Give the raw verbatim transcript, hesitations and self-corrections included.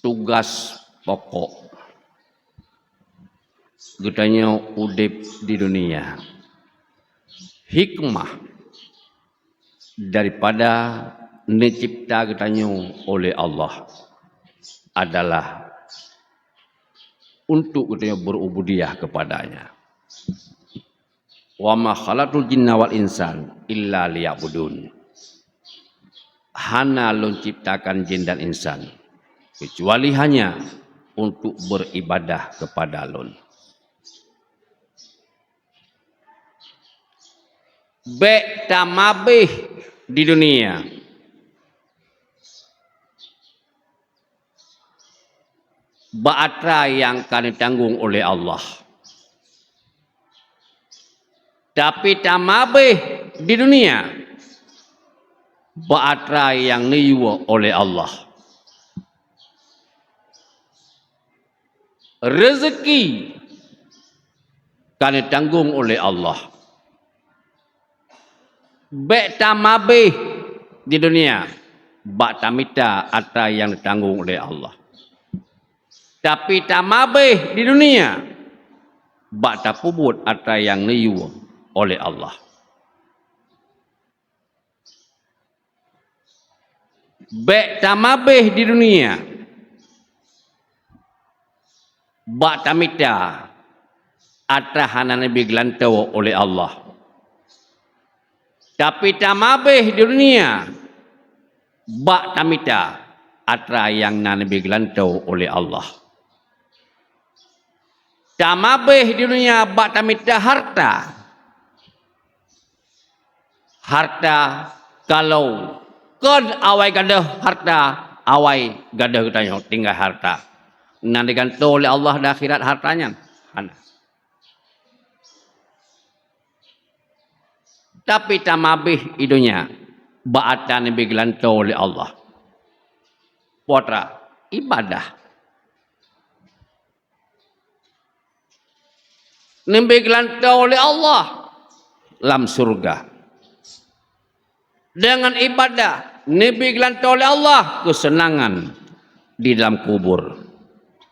Tugas pokok geutanyoe udeb di dunia, hikmah daripada neucebta geutanyoe oleh Allah adalah untuk geutanyoe berubudiah kepada-Nya. "Wa ma khalaqtul jinna wal insan illa liya'budun." Hana Lôn cebtakan jin dan insan kecuali hanya untuk beribadah kepada Lôn. Bék tamabeh di dunia bak atra nyang ka neutanggong oleh Allah. Tapi tamabeh di dunia bak atra nyang neuyue oleh Allah. Rezeki ka neutanggong oleh Allah. Bék tamabeh di dunia bak tamita atra nyang neutanggong oleh Allah. Tapi tamabeh di dunia bak tapeubuet atra nyang neuyue oleh Allah. Bék tamabeh di dunia bak tamita atra hana neubi geulantoe oleh Allah. Tapi tamabeh di dunia bak tamita atra nyang na neubi geulantoe oleh Allah. Tamabeh di dunia bak tamita harta. Harta, kalau kon awai gadôh harta, awai gadôh geutanyoe tinggai harta. Na digantoe lé Allah di akhirat harta nyan? Hana. Tapi tamabeh i dunia bak atra neubi geulantoe lé Allah. Peue atra? Ibadah. Neubi geulantoe lé Allah lam syeuruga. Deungon ibadah, neubi geulantoe lé Allah keuseunangan di dalam kubur.